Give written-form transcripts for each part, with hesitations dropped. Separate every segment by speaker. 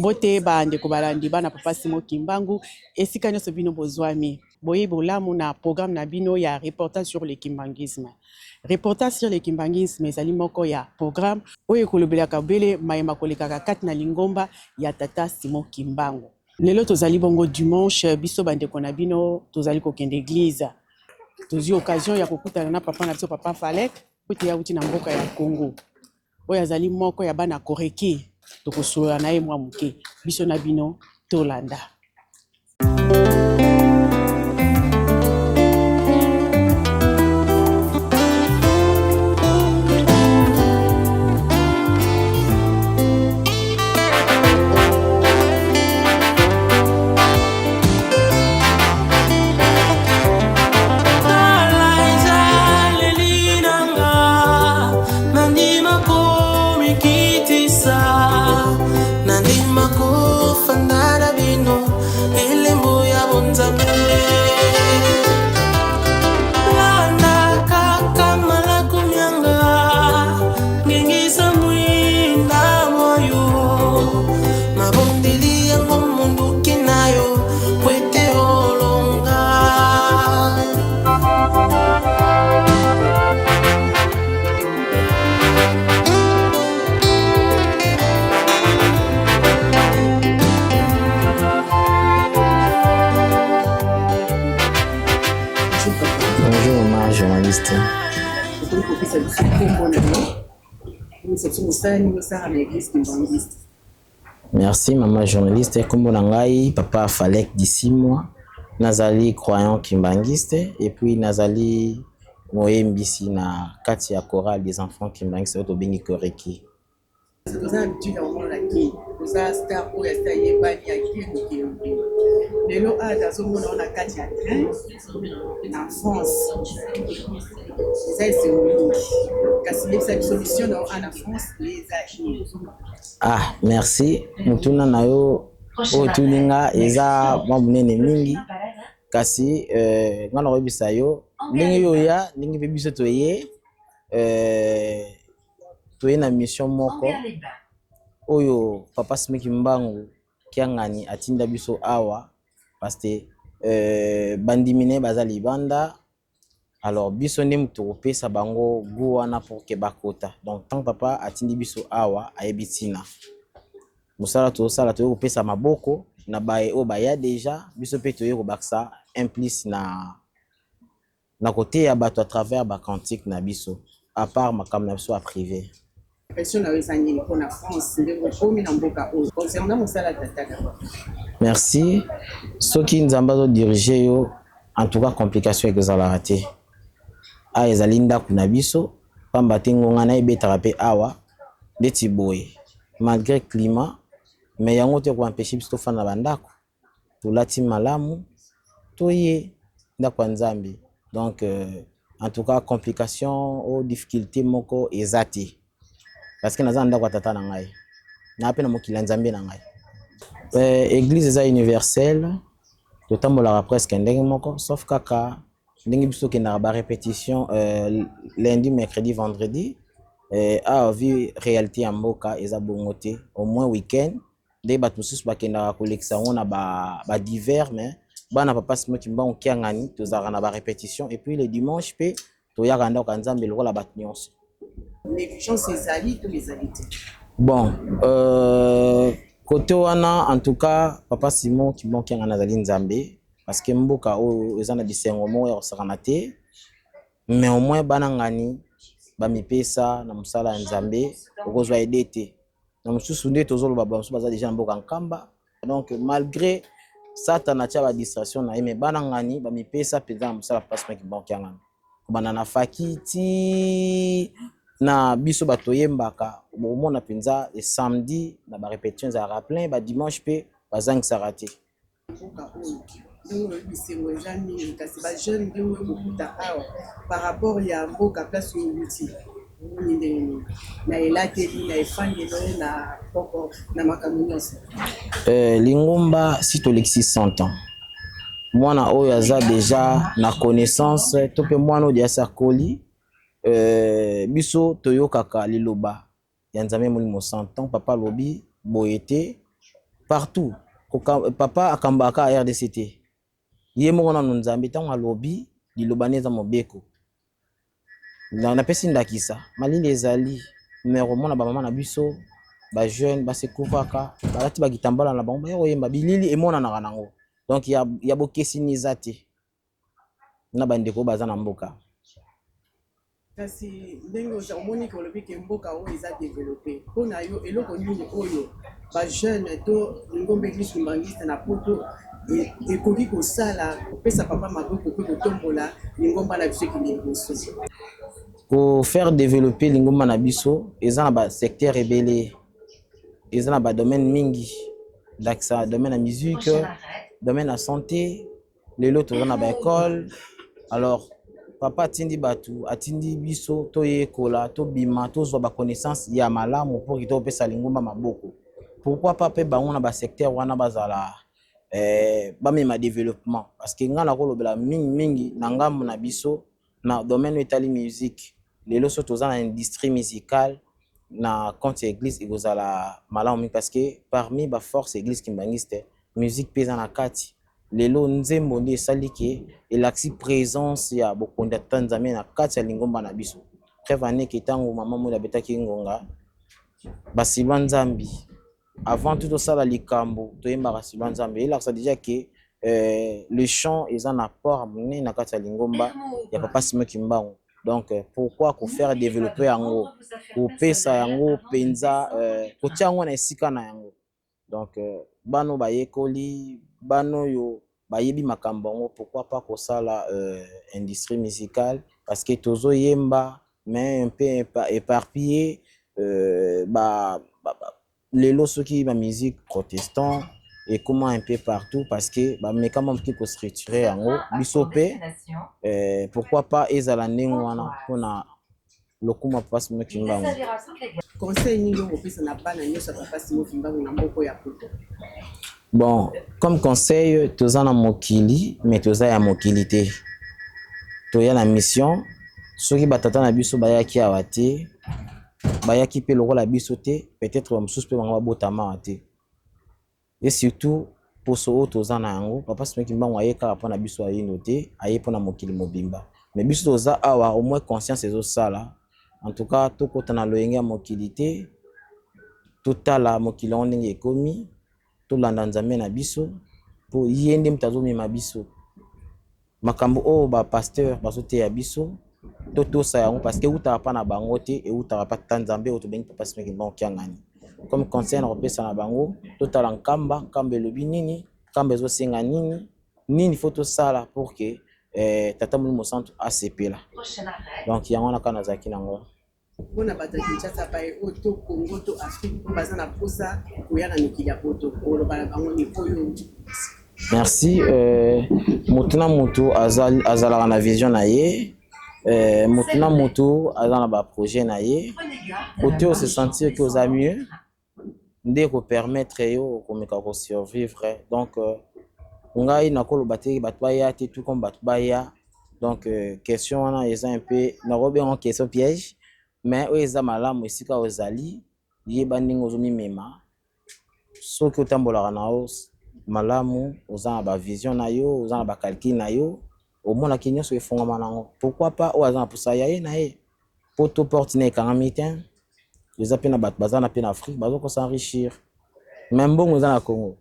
Speaker 1: Mbote ba ndeko balandi bana papa Simon Kimbangu esika nyonso bino bozwami boye bolamu na programme na bino ya reportage sur le kimbanguisme. Reportage sur le kimbanguisme ezali moko ya programme oyo ekolobelaka bele maye makolekaka kati na lingomba ya tata Simon Kimbangu. Lelo tozali bongo dimanche, biso bandeko na bino tozali kokende eglise. Tozwi occasion ya kokutana na papa na biso papa Falek oyo ye awuti na mboka ya Congo. Oyo azali moko ya bana Koreki, tokosolola na ye mwa moke. Biso na bino tolanda.
Speaker 2: Bonjour maman journaliste. Merci maman journaliste. Kombo na ngai papa Falek Disimwa. Nazali croyant kimbanguiste et puis nazali moyembisi na kati ya chorale des enfants kimbanguiste oyo tobengi Koreki.
Speaker 1: Toza na habitude ya komona kin oza star oyo asi ayebani ya kin mokili mobimba. Lelo awa nazomona yo na kati ya train na France, eza esengo mingi. Kasi yebisa biso mission na yo awa na France eza nini?
Speaker 2: Ah, merci. Motuna na yo oyo otuni nga eza mwa monene mingi, kasi euh, nga nakoyebisa yo ndenge yo oya, ndenge mpe biso toye euh, toye na mission moko oyo papa Simon Kimbangu Kiangani atinda biso awa parce que euh, bandimi na ye baza libanda alors biso nde moto tokopesa bango goût wana pour que bakota. Donc tant papa atindi biso awa ayebi ntina mosala tozosala, toye kopesa maboko na baye oyo baya deja, biso mpe toye kobakisa un plus na na koteya bato à travers ba cantiques na biso à part makambo na biso ya prive.
Speaker 1: Impression na yo eza nini pona France ndenge okomi na mboka oyo concernant mosala ya tata d'abord?
Speaker 2: Merci. Soki Nzambe azo diriger yo, en tout cas complication ekozalaka te. Awa ezali ndaku na biso, pamba te ngonga naye ebetaka pe awa ndeti boye malgre climat mais yango te eko empecher biso tofanda na ba ndaku. Tolati malamu toye ndako ya Nzambe donc en tout cas complication ou difficulté moko eza te parce que naza na ndako ya tata na ngai na pe na mokili ya Nzambe na ngai. Euh, église eza universelle, totambolaka presque ndenge moko sauf kaka ndenge biso tokendaka ba répétition euh, lundi, mercredi, vendredi. Euh, awa vie réalité ya mboka eza bongo te, au moins week-end nde bato mosusu bakendaka kolekisa yango na ba, ba divers mais bana papa Simon Kimbangu Kiangani tozalaka na ba répétition et puis le dimanche pe toyaka ndako ya Nzambe lokola bato nyonso.
Speaker 1: Négligence ezali to ezali te?
Speaker 2: Bon, euh, côté wana en tout cas papa Simon Kimbangu Kiangani azali Nzambe parce que mboka oyo eza na bisengo moko ya kosakana te mais au moins bana ngani bamipesa na mosala ya Nzambe okozwa aide te. Na mosusu nde tozoloba ba mosusu baza deja na mboka Nkamba. Donc malgré Satana atia ba distraction na ye mais bana ngani ba mipesa penza na mosala papa Simon Kimbangu Kiangani. Kobanda na faki ti na biso bato toyembaka bokomona penza le samedi na ba repetition ezalaka plein, ba dimanche pe bazangisaka te.
Speaker 1: Mboka oyo ndenge olobi bisengo eza mingi kasi ba jeune ndenge oyo kokuta awa par rapport ya mboka place oyo owuti omoni ndenge nini na elateli na efandelo na poko na makambo nyonso.
Speaker 2: Euh, lingomba si tolekisi 100 ans mwana oyo aza deja na connaissance to mpe mwana oyo deja akoli euh, biso toyokaka liloba ya Nzambe Molimo Santu. Tango papa alobi boye te, Partout papa akambaka RDC te, ye moko nano Nzambe. Ntango alobi liloba nde eza mobeko. Napesi ndakisa, malili ezali, mais komona bamama na biso, bajeune basekufaka, balati bakitambala na bango, baya koyemba, bilili emonanaka nango. Donc ya bokesini eza te na bandeko oyo baza na mboka.
Speaker 1: Kasi ndenge omoni ke olobi ke mboka oyo eza développé, mpo na yo eloko nini oyo bajeune to lingomba Église Kimbanguiste na Poto ekoki kosala kopesa papa maboko mpe kotombola lingomba na biso ekende liboso?
Speaker 2: Kofaire développer lingomba na biso eza na basecteur ebele, eza na badomaine mingi. Ndakisa domaine ya musique, domaine ya santé. Lelo toza na baekole. Alors papa atindi bato, atindi biso toyekola, tobima, tozwa baconnaissance ya malamu mpo ke topesa lingomba maboko. Pourquoi pas mpe bango na basecteur wana bazala bamema développement? Parce que ngai nakolobela mingimingi na ngambo na biso na domaine oyo etali musique. Lelo so toza na industrie musicale na compte ya église, ekozala malamu mingi, parce que parmi baforce Église Kimbanguiste, musique mpe eza na kati. Lelo nzembo nde esali ke elakisi présence ya bokonzi ya Tata Nzambe na kati ya lingomba na biso. Preuve aneke, ntango mama moli abetaki ngonga basilwa Nzambi, avant tout tosala likambo toyembaka silwa Nzambe, elakisa déjà ke le chant eza na apport monene na kati ya lingomba ya papa Simon Kimbangu. Donc pourquoi kofaire développer yango, kopesa yango mpenza, kotia yango na esika na yango? Donc bano bayekoli, bano oyo bayebi makambo yango, pourquoi pas kosala industrie musicale? Parce que tozoyemba mais un peu éparpillé. Lelo soki bamusique protestant ekoma un peu partout, parce que bamekama moke kostructure yango. Biso mpe pourquoi pas ezala ndenge wana mpona lokumu papa Simon Kimbangu?
Speaker 1: Conseil nini okopesa na bana nyonso ya papa Simon Kimbangu na mboka ya Poto?
Speaker 2: Bon, comme conseil, toza na mokili mais toza ya mokili te. Toya na mission. Soki batata na biso bayaki awa te, bayaki mpe lokola biso te. Peut-être bamosusu mpe bango babotama awa te. Et surtout poso oyo toza na yango, papa Simon Kimbangu aye kaka mpona biso ayino te, aye mpona mokili mobimba. Mais biso toza awa, au moins conscience ezosala. En tout cas tokota na loyenge ya mokili te, totala mokili yango ndenge ekomi, tolanda Nzambe na biso, mpo ye nde moto azomema biso. Makambo oyo bapasteur bazoteya biso, totosa yango, parce que eutaka mpa na bango te, eutaka mpa Tata Nzambe oyo tobengi papa Simon Kimbangu Kiangani. Comme conseil na kopesa na bango, totala Nkamba, Nkamba elobi nini, Nkamba ezosenga nini, nini faut tosala pour que Tata Molimo Santu asepela. Donc yango wana kaka nazalaki nango.
Speaker 1: Mpona bato ya Kinshasa, baye oyo to Congo to Afrique oyo baza na mposa koya na mikili ya Poto, oloba na bango ni oyo?
Speaker 2: Merci. Motu na motu azalaka na vision na ye, motu na motu aza na baprojet na ye. Kote ose sentir ke oza mieux nde kopermettre yo okomeka kosurvivre. Donc ngai nakoloba te bato baya te, tout comme bato baya. Donc question wana eza un peu, nakobenga question piège, mais oyo eza malamu, esika ozali, yeba ndenge ozomimema. Soki otambolaka na yo malamu, oza na bavision na yo, oza na bacalcul na yo, omonaki nyonso efungwama nango. Pourquoi pas oyo aza na posa ya ye na ye po to porte na ekangami te? Eza mpe na bato baza na mpe na Afrique bazokosenrichir, mais mbongo eza na Congo.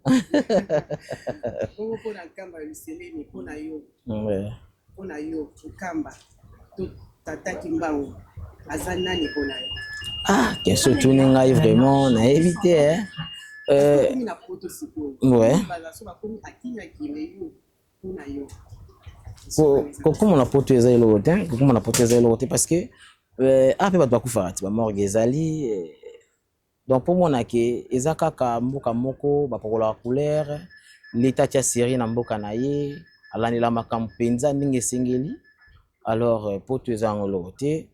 Speaker 1: Bongo mpona Nkamba ya Luseleni, mpona yo, mpona yo Nkamba to tata Kimbangu aza nani mpona yo?
Speaker 2: Ah, question otuni ngai, vraiment nayebi te, eh.
Speaker 1: Okomi na Poto sikoyo. Baza so bakomi akimiakime, yo, mpona yo?
Speaker 2: Kokóma na Poto eza eloko te, kokóma na Poto eza eloko te, parce que awa mpe bato bakufaka ti, bamorgue ezali. Donc mpo mona ke eza kaka mboka moko bapakolaka couleur, leta atia série na mboka na ye, alandela makambo mpenza ndenge esengeli. Alors Poto eza yango eloko te,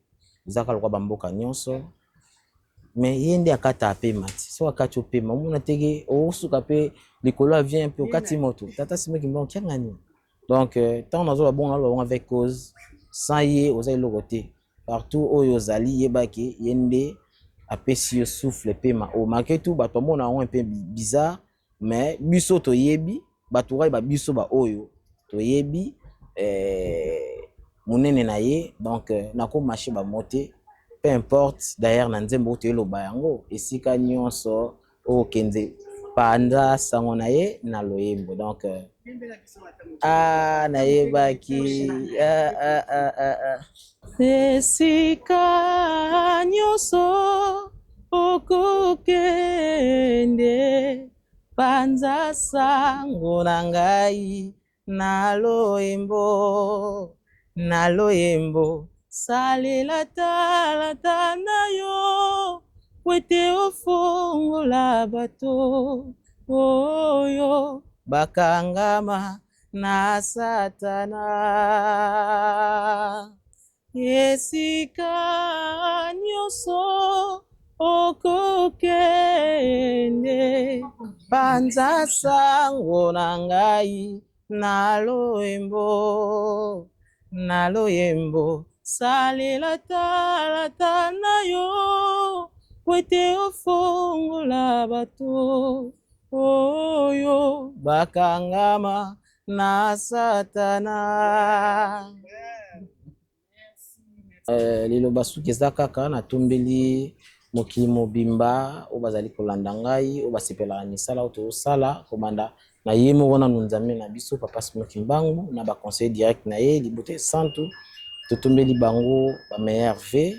Speaker 2: eza kaka lokola bamboka nyonso. Mais ye nde akata apema ti soki akati opema, omona teke osuka mpe likolo avion mpe okati moto. Tata Simon Kimbangu Kiangani. Donc ntango nazoba bongo, naloba bongo avec cause. Sans ye oza eloko te. Partout oyo ozali, yebaki ye nde apesi yo souffle, pema oyo. Malgré tout bato bamona yango un peu bizarre. Mais biso toyebi bato kaka ba biso ba oyo toyebi monene na ye. Donc nakomashe bamo te, peu importe. D'ailleurs, na nzembo oyo toyeloba yango, esika nyonso oyo okende, panza sango na ye na loyembo. Donc ah, nayebaki ah, ah, ah, ah, ah.
Speaker 1: Esika nyonso okokende,
Speaker 2: panza sango na ngai na loyembo, na loyembo.
Speaker 1: Salela talata na yo po ete ofongola bato oyo
Speaker 2: bakangama na Satana.
Speaker 1: Esika nyonso okokende,
Speaker 2: panza sango na ngai na loyembo, na loyembo.
Speaker 1: Salela talata na yo po ete ofongola bato oyo
Speaker 2: bakangama na Satana. Liloba suki eza kaka natombeli mokili mobimba oyo bazali kolanda ngai, oyo basepelaka misala oyo tozosala, kobanda na ye moko nanu Nzambe na biso Papa Simon Kimbangu, na baconseiller direct na ye, libota esantu, totombeli bango bameilleurs vœux.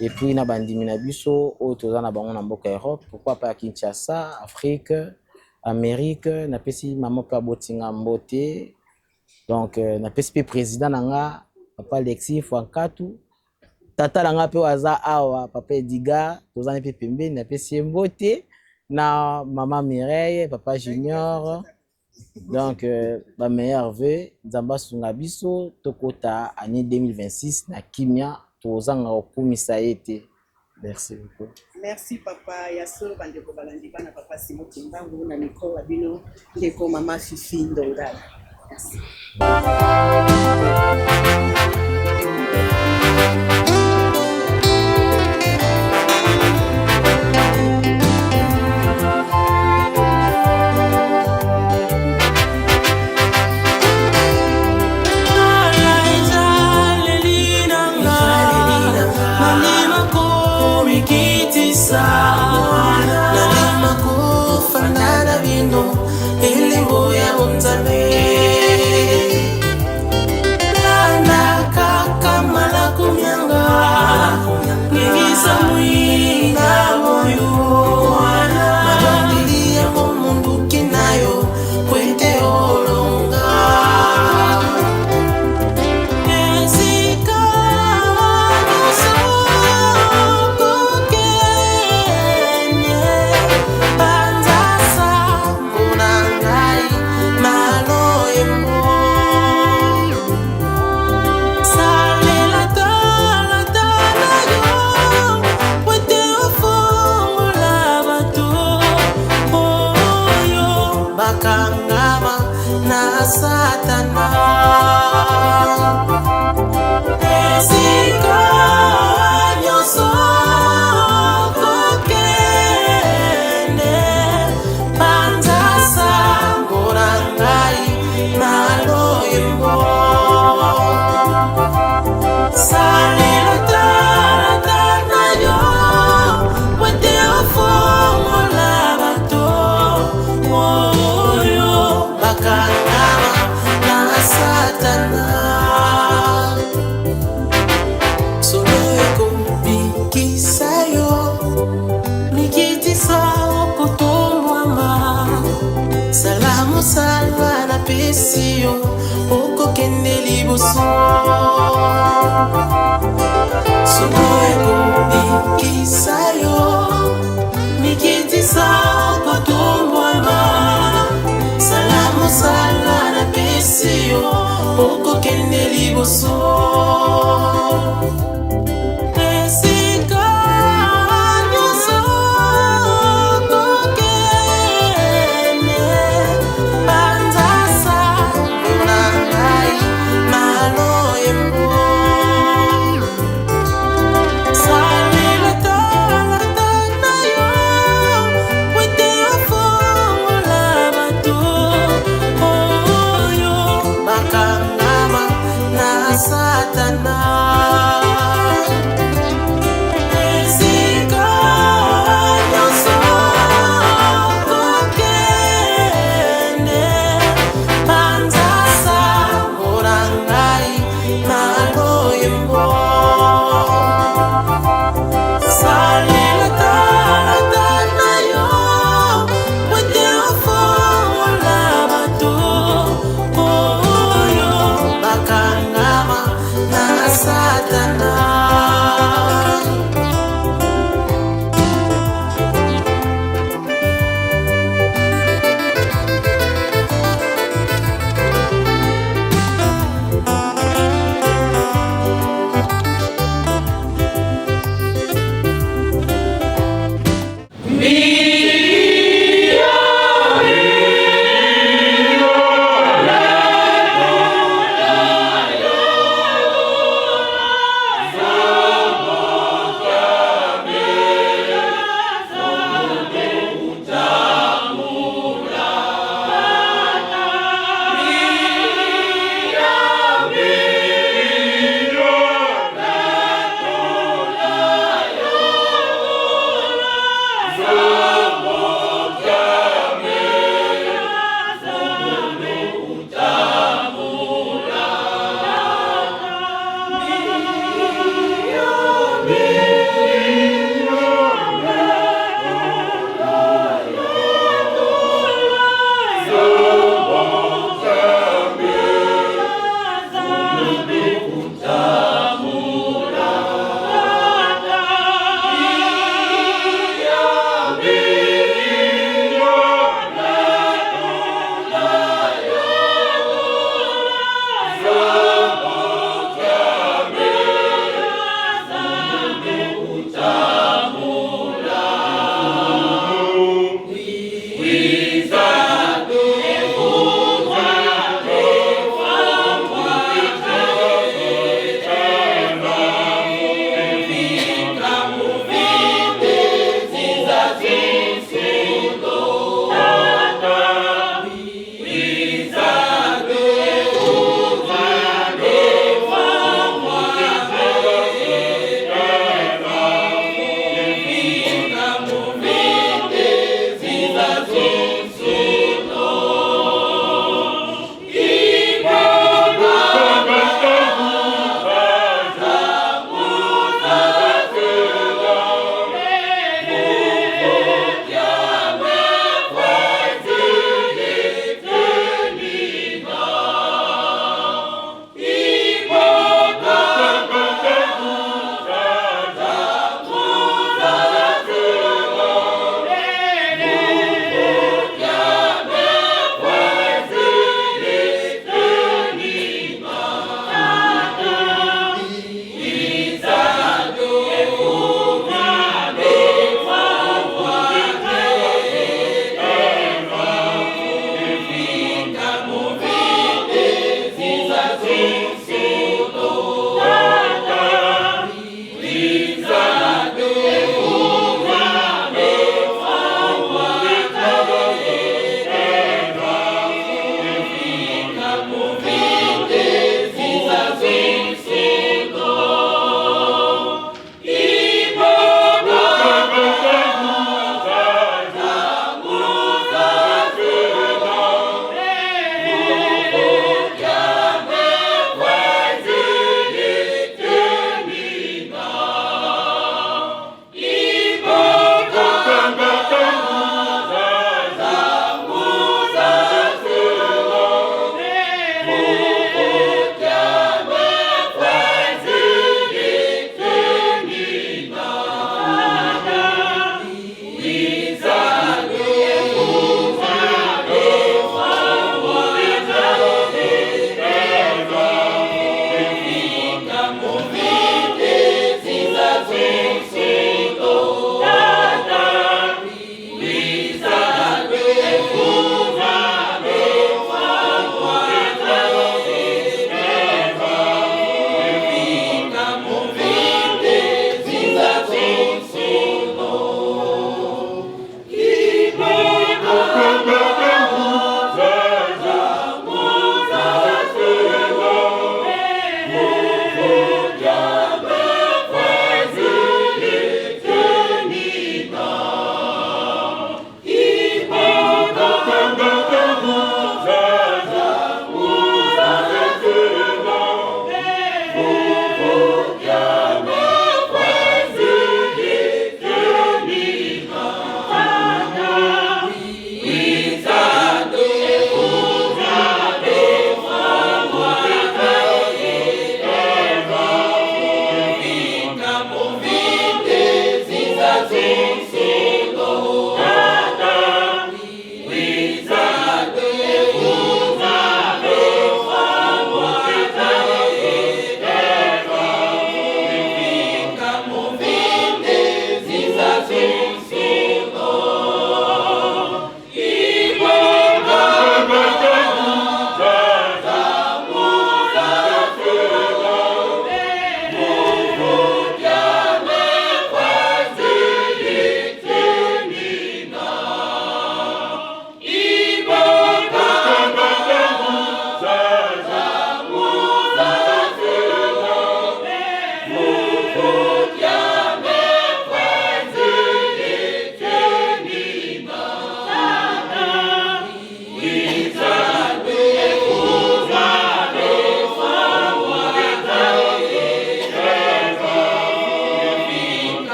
Speaker 2: Et puis na bandimi na biso oyo toza na bango na mboka Europe, pourquoi pas ya Kinshasa, Afrique, Amérique. Napesi mama mpe abotinga mbote. Donc napesi mpe président na nga, Papa Alexis Fwankatu, tata na nga mpe oyo aza awa, Papa Edigar, tozani mpe pembeni, napesi ye mbote, na mama Mireille, Papa Junior. Donc bameilleurs vœux, Nzambe asunga biso tokota année 2026 na kimia, tozanga kokumisa ye te. Merci beaucoup.
Speaker 1: Merci, papa. Ya solo, bandeko balandi bana Papa Simon Kimbangu, na micro wa bino ndeko mama Fifi Ndongala. Merci.
Speaker 3: Nalima kofanda na bino, elembo ya bonzambe. Landa kaka malako mianga, ngengisa mwinda oyo mabondeli ya momunduki na yo po ete olonga. Esika nyonso kokende, panza sango na ngai na loyembo. Salela talata na yo po ete ofongola bato oyo bakangama na Satana. Esika nyonso kokende, panza sango na ngai na loyembo. Salela talata na yo po ete ofongola bato oyo bakangama na Satana. Solo ekobikisa yo, mikitisa okotombwama. Sala mosala napesi yo, okokende liboso. Solo ekobikisa yo, mikitisa okotombwama. Sala mosala napesi yo, okokende liboso. Esika nyonso kokende, panza sango na ngai na loyembo. Salela talata na yo po ete ofongola Satana. Esika nyonso kokende, panza sango na ngai na loyembo. Salela talata na yo po ete ofongola bato oyo bakangama na Satana.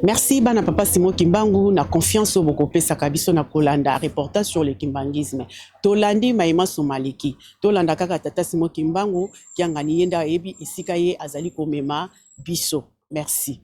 Speaker 1: Merci bana papa Simon Kimbangu na confiance oyo bokopesaka biso na kolanda reportage sur le kimbanguisme. Tolandi mayema somaliki, tolanda kaka tata Simon Kimbangu Kiangani, ye nde ayebi esika ye azali komema biso. Merci.